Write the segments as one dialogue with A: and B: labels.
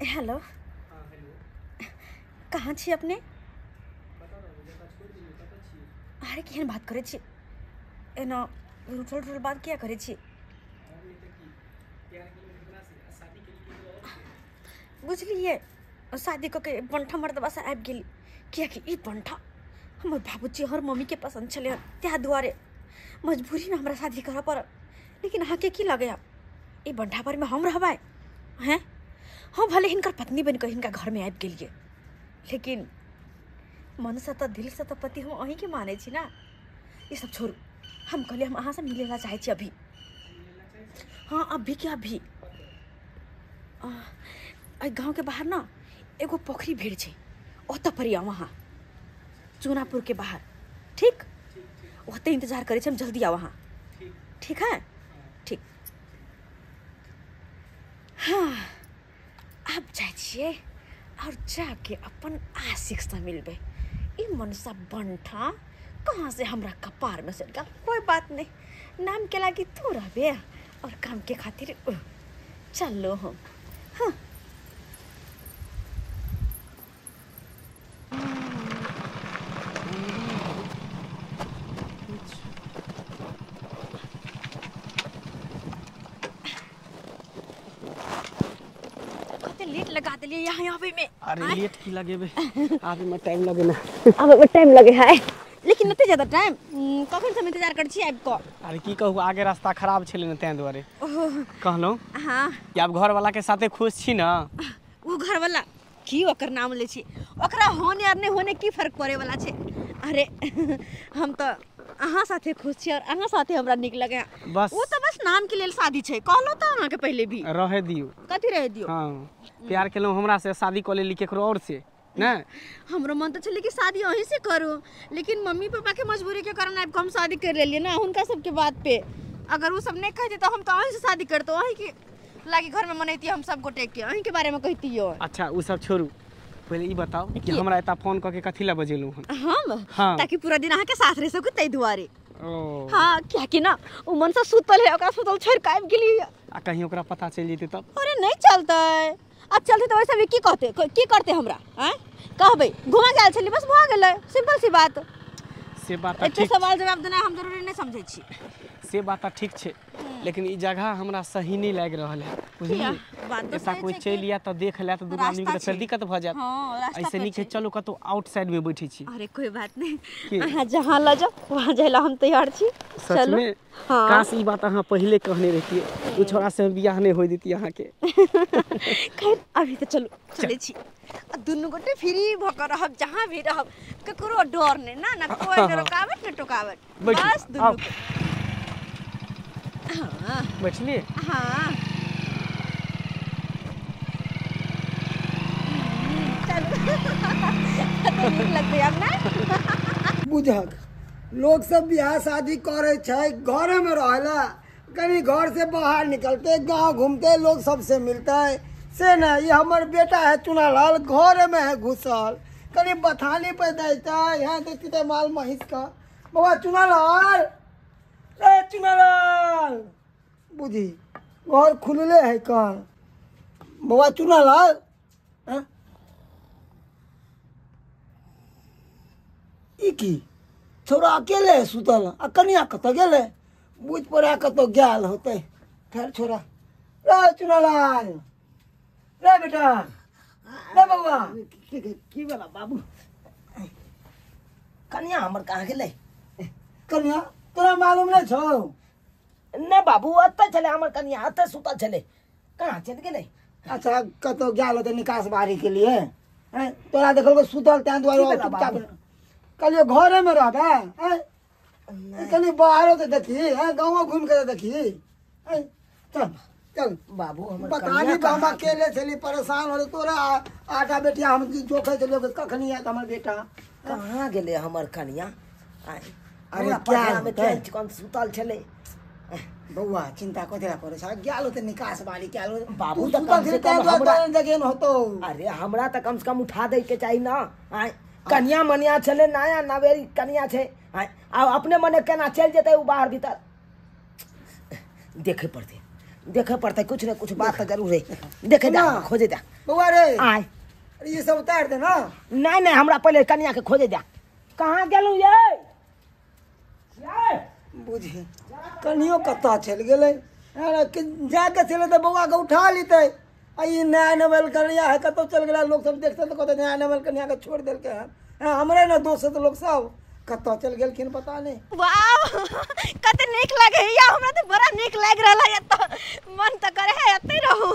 A: Hello.
B: हाँ hello.
A: कहाँ छी अपने?
B: छोड़ि दियौ, कतऽ छी?
A: अरे केहन बात करै छी, एना रूठल रूठल बात किया करै छी?
B: और नहीं तऽ की, प्यार केलहुँ केकरा से आ शादी केली केकरो और से।
A: बुझलियै, शादी कऽ के बंठा मर्दबासँ आबि गेली, कियाकि ई बंठा हमर बाबूजी और मम्मीके पसन्द छलै हन, ताहि दुआरे मजबूरीमे हमरा शादी करऽ पड़ल। लेकिन अहाँके की लगैए, ई बंठा परमे हम रहबै? हैं, हम भले हिनकर पत्नी बनि कऽ हिनका घरमे आबि गेलियै, लेकिन मनसँ तऽ दिलसँ तऽ पति हम अहीँके मानै छी ने। ई सब छोड़ू, हम कहलियै हम अहाँसँ मिलै लए चाहै छी अभी।
B: मिलै लए चाहै छी?
A: हाँ अभी के अभी।
B: कतऽ?
A: एहि गाँवके बाहर ने एगो पोखरी भेड़ छै, ओतऽ पर आउ अहाँ, चूनापुरके बाहर। ठीक?
B: ठीक ठीक।
A: ओतऽ इंतजार करै छी हम, जल्दी आउ अहाँ।
B: ठीक।
A: ठीक है?
B: हाँ।
A: ठीक। हाँ आब जाइ छियै और जाके अपन आशिकसँ मिलबै। ई मनसा बंठा कहाँ से हमरा कपारमे सटि गेल? कोई बात नहीं, नाम के लागी तू रहबे और काम के खातिर उ। चलो हम। हाँ कते लेट लगा देलियै यहाँ आबै में।
B: अरे लेट की लगेबै, आबे में टाइम लगे ना।
A: आबै टाइम लगे है, लेकिन एते ज्यादा टाइम कखन से हम इंतजार करै छी आबि कऽ।
B: अरे की कहू, आगे रास्ता खराब छलै ने ताहि दुआरे।
A: ओहो
B: कहलहुँ
A: हाँ
B: कि आब घरवाला के साथे खुश छी ना?
A: ओ घरवाला की ओकर नाम लै छी, ओकरा होने और नहीं होने की फर्क पड़े वाला छै। अरे हम तऽ अहाँ साथे खुश छी और अहाँ साथे हमरा नीक लगे।
B: बस
A: ओ तऽ बस नाम के लेल शादी छै, कहलहुँ तऽ अहाँके पहिले भी।
B: रहे दियौ।
A: कथी रहे दियौ?
B: हाँ, प्यार केलहुँ हमरा से, शादी कऽ लेली केकरो और से ने।
A: हमरो मन तऽ छलै कि शादी अहीं से करू, लेकिन मम्मी पापा के मजबूरी के कारण आबि कऽ हम शादी कर लेलियै ना हुनका सबके बात पे। अगर ओ सब नहीं कहते तऽ हम तऽ अहीं से शादी करतहुँ, अहीं के लागी घर में मनैती हम सब गोटे के, अहीं के बारे में कहतियो।
B: अच्छा ओ सब छोड़ू, पहिले ई बताउ कि हमरा एता फोन कऽ के कथी लए बजेलहुँ हन?
A: हम?
B: हाँ।
A: ताकि पूरा दिन अहाँके साथ रह सकू ताहि दुआरे।
B: ओ
A: हाँ, कियाकि ना ओ मन से सुतल है, ओकरा सुतल छोड़ि कऽ आबि गेलियै।
B: आ कहीं ओकरा पता चलि जेतै तब?
A: अरे नहीं चलतै, अब चलतै तऽ वैसे भी की कहते, की करते हमरा? आँय कहबै घुमा गेल छली, बस भऽ गेलै, सिंपल सी बात।
B: से बात तऽ
A: एते
B: ठीक,
A: सवाल जवाब देनाइ हम जरूरी नहि समझै छी।
B: से बात तऽ ठीक छै, लेकिन ई जगह हमरा सही नहि लागि रहल है, बुझलियै?
A: बात तऽ
B: एतऽ
A: सही
B: कोई
A: छै
B: चलि
A: कि
B: आयत तऽ देख लेत, दुनू आदमी के
A: रास्ता
B: तऽ फेर
A: छै।
B: दिक्कत भऽ जायत।
A: हाँ रास्ता
B: ऐसे
A: पर
B: नीक है
A: छै।
B: चलू कतहु आउटसाइड में बैठे छी।
A: अरे कोई बात नहीं,
B: की?
A: अहाँ जहाँ लऽ जाओ वहाँ जाय ला हम तैयार छी।
B: सच
A: चलू।
B: में?
A: हाँ।
B: काश ई बात अहाँ पहिले कहने रहितियै, ओ छोड़ा से हम बियाह नहि होय दैती अहाँके।
A: खैर अभी तऽ चलू, चलै छी। आ दुनू गोटे फ्री भऽ कऽ रहब, जहाँ भी रहब ककरो डर नहि ना, ना कोई
B: हाँ।
A: न रुकावट न टोकावट,
B: बैठू,
A: बस दुनू
B: आउ।
A: गोटे। हाँ
B: बैठलियै?
A: हाँ चलू। कते नीक लगतै आब ना।
C: बुझक लोग सब बियाह शादी करे छै घरे में रहला, कहीं घर से बाहर निकलते गांव घूमते लोग सबसे मिलते से ना। ये हमर बेटा है चुनालाल, घरे में है घुसल, कहीं बथानी पे देता है, यहाँ देखते माल महिष का। बाबा चुनालाल, ए चुनालाल, बुझी घर खुलले है कहाँ? बाबा चुनालाल, हाँ? ई की छोरा अकेले है सुतल, आ कनिया कतऽ गेलै? बुझ पड़ा कतऽ गेल होतै। खैर छोरा, रे चुनालाल, रे बेटा, रे बउआ।
D: की भेला बाबू? कनिया हमर कहाँ गेलै?
C: कनिया तोरा मालूम नहीं छौ?
D: नहि बाबू, एतऽ छलै हमर कनिया, एतऽ सुतल छलै, कहाँ चलि गेलै?
C: अच्छा कतऽ गेल होतै निकास बारी के लिए, हैं? तोरा देखलको सुतल तें दुआरे
D: की भेला
C: चुपचाप।
D: बाबू?
C: कहलियै घरे में रहबै, हैं? कनि बाहरो तऽ देखी, हैं? गाँवो घूमि के देखी, हैं? चल चल
D: बाबू हमर
C: बतानी
D: कनिया
C: हम
D: कहाँ
C: अकेले छली, परेशान होले तोरा आटा बेटिया हम जोखै छलियै कखनी आयत हमर बेटा।
D: कहाँ गेलै हमर कनिया?
C: अरे
D: अरे
C: क्या
D: में
C: होतै?
D: चैन सुतल छलै।
C: बौआ चिंता कथी ला करै छ, गेल होतै निकास बाली गेल होतै।
D: बाबू
C: तू
D: तऽ
C: सुतल
D: कम से
C: छली
D: कम
C: तें दुआरे
D: हमरा
C: तोरा जगेन होतौ।
D: अरे हमरा तऽ कम से कम उठा दै के चाही ना। आँय कनिया मनिया छलै, नया नवेरी कनिया छै, आँय आब अपने मने केना चलि जेतै ओ बाहर भीतर? देखे पड़तै, देखे पड़तै, कुछ ने कुछ बात तऽ जरूर है। देखे जा, खोजे जा
C: बौआ रे।
D: आय
C: ये सब उतार दे ना।
D: नहीं नहीं, हमरा पहले कनिया के खोजे जा। कहाँ गेलू ये?
C: बुझे कनियो कतऽ चलि गेलै, जाके चले तऽ बौआ के उठा लेतै। आ ई नया नवल कनिया है, कतौ चलि गेला, लोक सब देखते तऽ कहतै नया नवल कनिया के छोड़ि देलकै हन। हमरे ने दोस्त लोक सब कतऽ चलि गेलखिन पता नहि।
A: वाह कते नीक लगैया, हमरा तऽ बड़ा नीक लागि रहल है, तऽ मन तऽ करे है एतै रहू।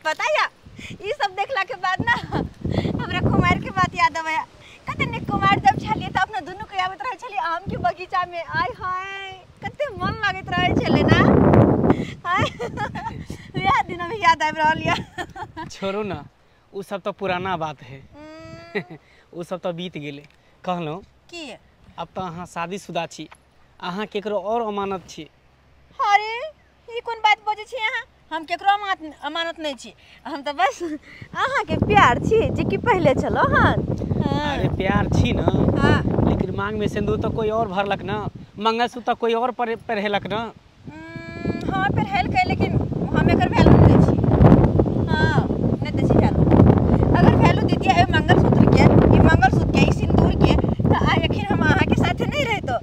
A: पता या ई सब देखला के बाद ना हमरा कुमार के बात याद आबैया। कते नीक कुमार जब छलियै तऽ अपना दुनू के आबैत रहै छलियै आम के बगीचा में। आय हाय कते मन लागैत रहै छलै ना। वएह दिन अभी याद आबि रहल या।
B: छोड़ू ना, उ सब तऽ पुराना बात है, उ सब तऽ बीत गेलै। कहलहुँ
A: की
B: अब तऽ अहाँ शादीशुदा छी, अहाँ केकरो और अमानत छी।
A: अरे ई कोन बात बजै छी अहाँ? हम केकरो अमानत नहीं छी, हम तऽ बस अहाँ के प्यार छी जे कि पहले छलो हन।
B: अरे प्यार छी ना, लेकिन मांग में सिंदूर तो कोई और भरलक ना, मंगलसूत्र कोई और पहरेलक ना।
A: हाँ पहरेलकै, लेकिन हम एकर वैल्यू नहीं छी। हाँ नहीं दै छी वैल्यू। अगर वैल्यू दीतियै एहि मंगलसूत्र के, ई मंगलसूत्र के, ई सिंदूर के, तऽ आइ अखन हम अहाँ के साथे नहीं रहितो,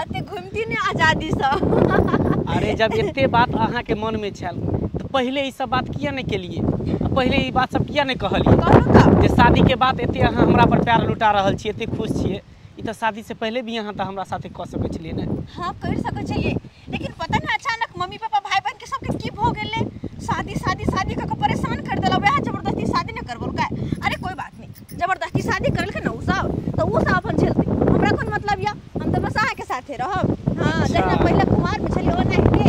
A: एते घुमती नहीं आजादी से।
B: अरे जब एते बात अहाँ के मन में छल तो पहले ई सब बात किया नहीं केलिए, पहले ई बात सब किया नहीं कहलिए? कहलहुँ जे शादी के बाद एते अहाँ हमरा पर प्यार लुटा रहल छी, एते खुश छियै, ई तऽ शादी से पहले भी अहाँ तऽ हमरा साथे कऽ सकै छलियै ने।
A: हाँ कर सकै छलियै, लेकिन पता नहीं अचानक मम्मी पापा भाई बहन के सबके की भऽ गेलै, शादी शादी शादी कऽ के परेशान कर देलक। वएह जबरदस्ती शादी नहीं करबलकै। अरे कोई बात नहीं, जबरदस्ती शादी करलकै ने उ सब तऽ उ सब अपन झेलतै, हमरा कोन मतलब या, हम तऽ बस अहाँके साथे रहब। हाँ जहिना पहिले कुमार में छलियै ओनाहिते।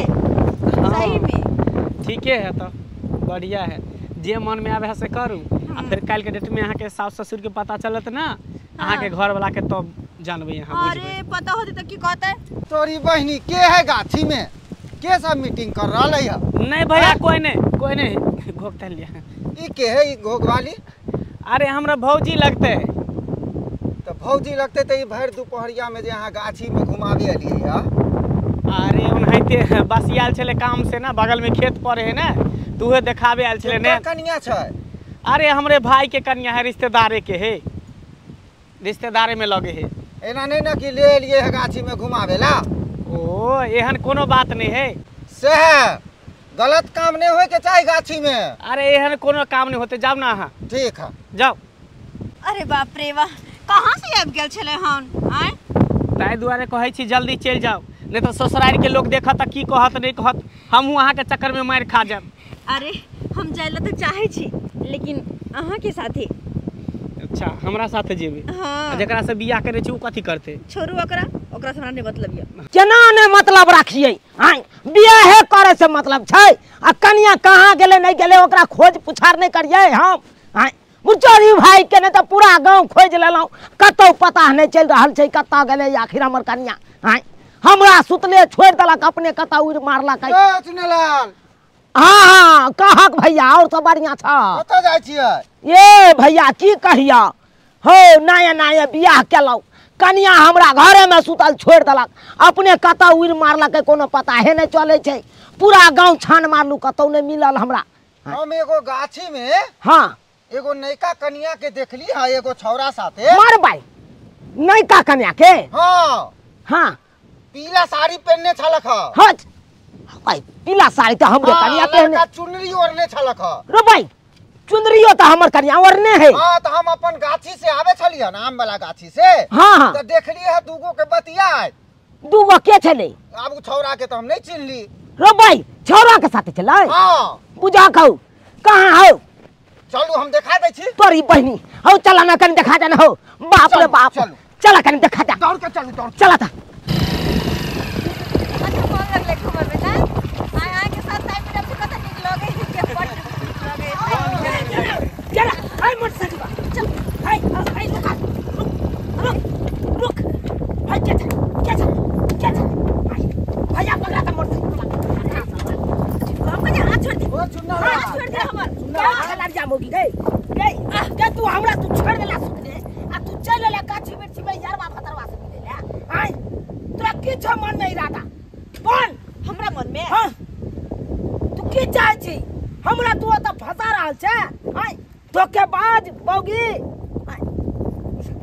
A: सही में
B: ठीके है, तो बढ़िया है, जे मन में आवे है से करू। आ फिर काल्हि के डेट में अहाँके सास ससुर के पता चलत ना, अहाँके घर वाला के तब जानबै अहाँ।
A: अरे पता होतै तऽ की कहतै?
E: तोरी बहिनी के है गाछी में, के सब मीटिंग कर रहल है?
B: नहीं भैया कोई नहीं, कोई नहीं, घोक लिया।
E: ई के है ई घोक वाली?
B: अरे हमरा भौजी लगते।
E: तो भौजी लगते तो ई भरि दुपहरिया में जे अहाँ गाछी में घुमाबे एलियै है?
B: अरे ओनाहिते बस आयल छलै काम से ना, बगल में खेत पर है ना, तो उहे देखाबे आयल छलै ने।
E: कनिया छै?
B: अरे हमरे भाई के कनिया है, रिश्तेदारे के है, रिश्तेदारे में लगे है।
E: एना नहीं ना कि ले एलियै है गाछी में घुमाबे ला?
B: ओ एहन कोनो बात नहीं है।
E: से है गलत काम नहीं होय के चाही गाछी में।
B: अरे एहन कोनो काम नहीं होते, जाओ ना अहाँ।
E: ठीक है
B: जाओ।
A: अरे बाप रे वाह, कहाँ से आबि गेल छलै हन? आय
B: ताहि दुआरे कहै छी जल्दी चलि जाओ, नहीं तो ससुराल के लोग देखत की कहत नहीं कहत, हमहूँ अहाँ के चक्कर में मारि खा जाब।
A: अरे हम जाय ला तऽ चाहै छी, लेकिन अहाँ के साथे।
B: अच्छा हमरा साथे जेबै?
A: हाँ।
B: जकरा से बियाह करै छी उ कथी करतै?
A: छोड़ू ओकरा, ओकरा से हमरा नहीं मतलब या।
D: केना नहीं मतलब राखियै? आय बियाहे करे से मतलब छै, आ कनिया कहाँ गेलै नहीं गेलै ओकरा खोज पुछार नहीं करियै हम। आय बुचोरी भाई के नहीं तऽ पूरा गाँव खोजि लेलहुँ, कतौ पता नहीं चलि रहल छै कतऽ गेलै आखिर हमर कनिया। आय हमरा सुतले छोड़ि देलक, अपने कतऽ उड़ि मारलक। हाँ हाँ कहक भैया, और सब बढ़िया छ?
E: कतऽ जाइ छियै?
D: ये भैया की कहिया हो, नया नया बियाह केलहुँ, कनिया हमरा घरे में सुतल छोड़ि देलक, अपने कतऽ उड़ि मारलक कोनो पता हे नहीं चलै छै। पूरा गाँव छान मारलू, कतौ नहीं मिलल हमरा।
E: हम एगो गाछी में
D: हाँ
E: एगो नयका कनिया के देखली है, एगो छौरा साथे।
D: मार भाई नयका कनिया के?
E: हाँ
D: हाँ
E: पीला साड़ी पहनने छलक।
D: हाँ भाई पीला साड़ी तो हमरे कनिया पहने,
E: चुनरी ओढ़ने छलक।
D: रो भाई चुनरियो तो हमर कनिया ओढ़ने है।
E: हाँ तो हम अपन गाछी से आवे छलियै ना, आम वाला गाछी से।
D: हाँ हाँ
E: तो देखलियै है दूगो के बतिया।
D: दूगो के छलै?
E: आब छौरा के तो हम नहीं चिन्हली।
D: रो भाई छौरा के साथे छलै?
E: हाँ
D: बुझा कहू कहाँ हौ?
E: चलू हम देखा दै छी।
D: तोरी बहिनी हौ, चला ना कनी देखा जा हौ। बाप रे बाप, चला कनी देखा जा,
E: दौड़ के चलू, दौड़
D: चला था।
A: अच्छा मन लगलै घुमैमे ना? आइ अहाँके साथ टाइम मिलल तऽ कते नीक लगै के बड लगै।
D: चला आइ मोटरसाइकिल चल, आइ आइ रुक रुक रुक, भाई के छ के छ के छ भाई भैया पकड़ा था मोटरसाइकिल।
A: हम कहे हाथ छोड़ दे,
E: ओ चुन्ना
A: हाथ छोड़ दे हमर।
D: क्या लड़िया मोगी गई गई के तू हमरा तू छोड़ देला सुतले, आ तू चल लेला गाछी बिरछी में यारवा फतरवा से मिले ले। आइ तोरा किछो मन में इरादा बोल?
A: हमरा मन में?
D: हाँ तू की चाहै छी हमरा तू ओतऽ फंसा रहल छै आय धोखेबाज बौगी।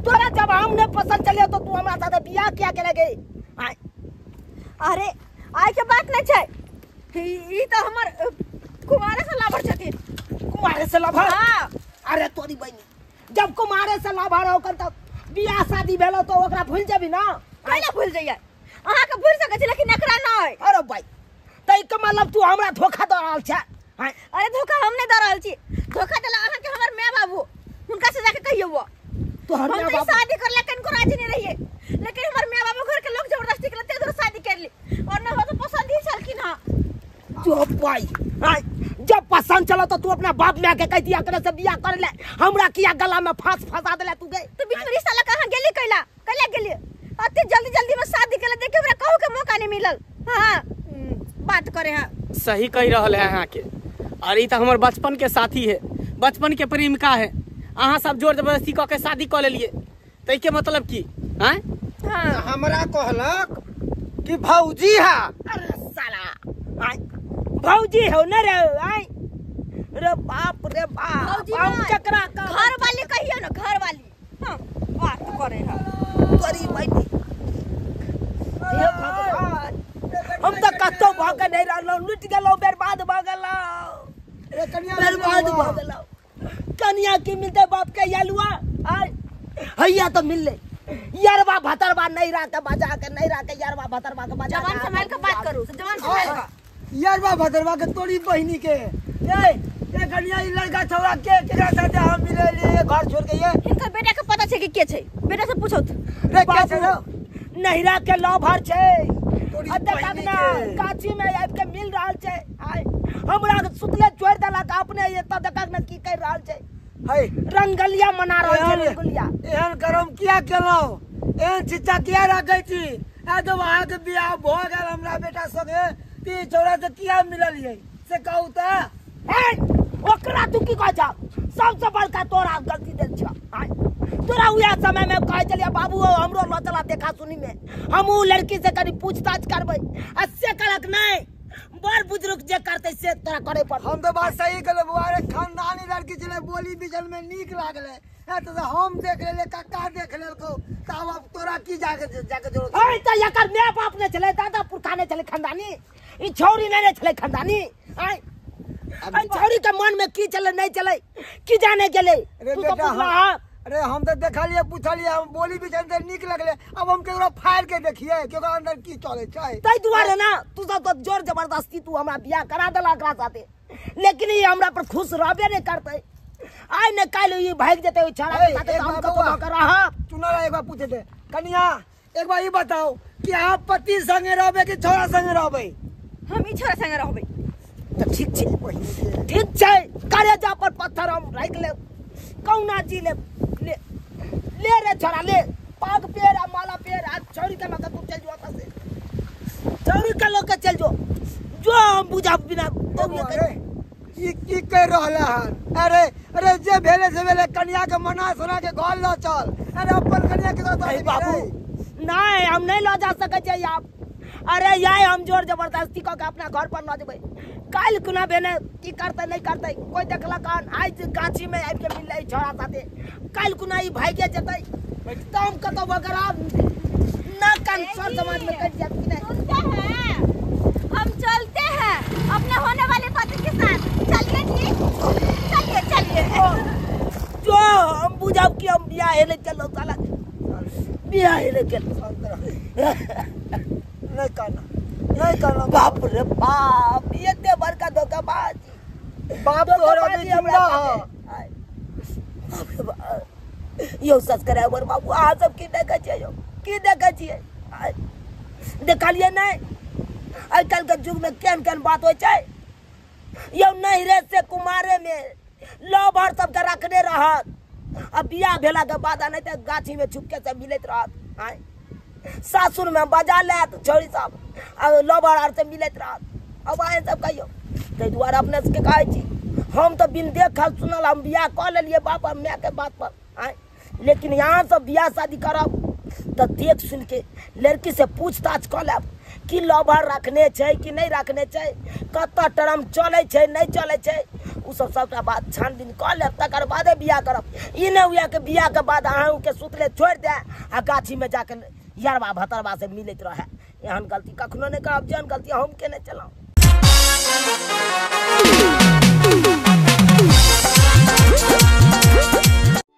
D: तोरा जब हम नहीं पसंद चलिए तो तू हमरा साथे बियाह किया के लगे?
A: अरे आइ के बात नहीं छै, ई तो हमर कुमारे से लभर छथिन।
D: कुमारे से लभर?
A: हां।
D: अरे तोरी बहिनी जब कुमारे से लभर हो तब बियाह शादी भेलो तो ओकरा भूल जेबी ना?
A: कैला भूल जइयै? अहाँ के भूल सकै छी लेकिन एकरा नहीं।
D: अरे भाई तै के मतलब तू हमरा धोखा द रहल छै?
A: अरे धोखा हम नहीं द रहल छी, धोखा देला अहाँ के हमर my बाबू, हुनका से जाके कहियो। वो
D: तोहर
A: हम
D: my
A: तो
D: बाबू
A: शादी करला कनको राजी नहीं रहिए, लेकिन हमर my बाबू घर के लोग जबरदस्ती करते तो शादी कर ली और न हो तो पसंद ही छलखिन। हां
D: जो भाई जब पसंद चलो तो तू अपना बाप my के कह दिया करे से बियाह कर ले, हमरा किया गला में फांस फंसा देले तू गई?
A: तो बीच में रिश्ता ला कहां गेली? कैला कैला गेली? अते जल्दी जल्दी में शादी करले देख हमरा कहू के मौका नहीं मिलल। हां बात करे। हां
B: सही कह रहल है अहाँ के। अरे तो हमर बचपन के साथी है, बचपन के प्रेमिका है, अहाँ सब जोर जबरदस्ती कऽ के शादी कऽ लेलिए तै के मतलब की? हैं
A: हां
E: हमरा कहलक कि भौजी है।
D: अरे साला आय भौजी हो न रे आय रे बाप रे बाप, हम चकरा का
A: घर वाली कहियो ना, घर वाली। हां बात करे। हां
D: तोरी बहिनी हे भगवान, हम तो कतौ भऽ के नहीं रहलौं, लुटि गेलौं, बर्बाद भऽ गेलौं, बर्बाद भऽ गेलौं। कनिया की मिलते बाप के यलुआ आय हैया तो मिलले यरवा भतरवा नहीं रहा के बजा के नहीं रहा के यरवा भतरवा के बजा।
A: जवान संभाल के बात करू, जवान संभाल के
C: यरवा भतरवा के तोरी बहिनी के। ए ए कनिया ई लड़का छौड़ा के केकरा साथे हम मिले लिए घर छोड़ के? ये
A: हिनकर बेटा के पता छै कि के छै, बेटा से पूछो
C: रे के छै?
D: नहिरा के लभर छै, गाछी में आबि के मिल रहल छै। आय हमरा सुतले छोड़ देलक अपने एतऽ देखक ने की कर रहल छै।
C: है
D: रंगलिया मना रहल छै, रंगलिया।
C: एहन करम किया केलौं, एहन शिक्षा किया राखै छी? आ जब अहाँके बियाह भऽ गेल हमरा बेटा संगे त ई छौड़ा से किया मिललियै से कहू तऽ?
D: ओकरा तू की कहै छह? सबसे बड़का तोरा गलती देल छह। तोरा उएह समय में कहै छलियै बाबू हमरो लऽ चला देखा सुनी में, हम उ लड़की से कनी पूछताछ करबै, आ से करक नहीं, बड़ बुजुर्ग जे करते से तोरा करे पड़तै।
C: हम तो बात सही कहलौ बौआ, अरे खानदानी लड़की छलै, बोली बिचल में नीक लागलै, तो हम देख लेले, कक्का देख लेलकौ, तब अब तोरा की जाके जाके जरूरत?
D: है तऽ एकर my बाप नहि छलै, दादा पुरखा नहि छलै खानदानी, ई छौड़ी नहि छलै खानदानी। आँय छौड़ी के मन में की चले नहीं चले की जाने गेलै?
C: अरे बेटा अरे हम तो देखलिए पूछलिए, हम बोली बिचल से नीक लगले, अब हम केकरो फाड़ के देखिए केकरो अंदर की चले छै।
D: तै दुआरे ना तू सब तो जोर जबरदस्ती तू हमरा बियाह करा देला एकरा साथे, लेकिन ई हमरा पर खुश रहबे नहीं करतै। आइ ने काल्हि ई भागि जेतै ओइ छौड़ा के साथे, हम कतौ भऽ के रहब।
C: चुना एक बार पूछे दे कनिया, एक बार ई बताओ कि अहाँ पति संगे रहबै कि छौड़ा संगे रहबै?
A: हम ई छौड़ा संगे रहबै।
D: तऽ ठीक छै, ठीक छै, करेजा पर पत्थर हम राखि लेब, कहुना जी लेब। ले ले रे छोरा ले, पाग पेर आ माला पेर आ छौड़ी के लऽ के तू चल जो एतऽ से, छौड़ी के लऽ के चल जो, जो हम बुझब बिना
C: अरे ई की कह रहल हन? अरे अरे जे भेले से भेले, कनिया के मना सुना के घर लऽ चल। अरे अपन कनिया के तो
D: बाबू नहीं, हम नहीं लऽ जा सकै छियै आप। अरे याय हम जोर जबरदस्ती कऽ के अपना घर पर लऽ जेबै, काल्हि कोना भेने की करतै नहीं करतै कोइ देखलक हन? आइ गाछी में आबि के मिललै छौड़ा साथे, काल्हि कोना ई भागि जेतै तऽ हम कतौ वगैरह ना कान सर समाज में कटि जायत कि नहीं?
A: सुनते हैं हम चलते हैं अपने होने वाले पति के साथ, चलिए जी चलिए चलिए।
D: जो हम बुझब कि हम बियाह हेले चलो साला, बियाह हेले चलो।
C: नहीं कहना नहीं कहना,
D: बाप रे बाप एते बड़का धोखाबाजी,
C: बाप तोहरा भी जिंदा है।
D: यौ सब्सक्राइबर बाबू अहाँ सब की देखै छियै यौ, की देखै छियै? देखलियै नहि आइ काल्हिके युगमे केहन केहन बात होइ छै यौ। नहिरे से कुमारे में लभर सबके रखने रहत, आ बियाह भेलाके बाद नहि तऽ गाछीमे छुपके से मिलैत रहत। आँय सासुर में बजा लेत छौड़ी सब आ लभर आर से मिलैत रहत। अब अहाँ सब कहियौ, ताहि दुआरे अपने सबके कहै छी हम तऽ बिन देखल सुनल हम बियाह कऽ लेलियै बाप आ मायके बात पर। आँय लेकिन यहाँ सब बियाह शादी करब तऽ देख सुन के लड़की से पूछताछ कऽ लेब, कि लभर रखने छै कि नहि रखने छै, कतऽ टरम चलै छै नहि चलै छै, ओ सब सबटा बात छानबीन कऽ लेब तकर बादे बियाह करब। ई नहि हुए कि बियाहके बाद अहूँके सुतले छोड़ि दए आ गाछीमे जाके यरबा भतरबा से मिलैत रहए। एहन गलती कखनो नहि करब जेहन गलती हम केने छलहुँ।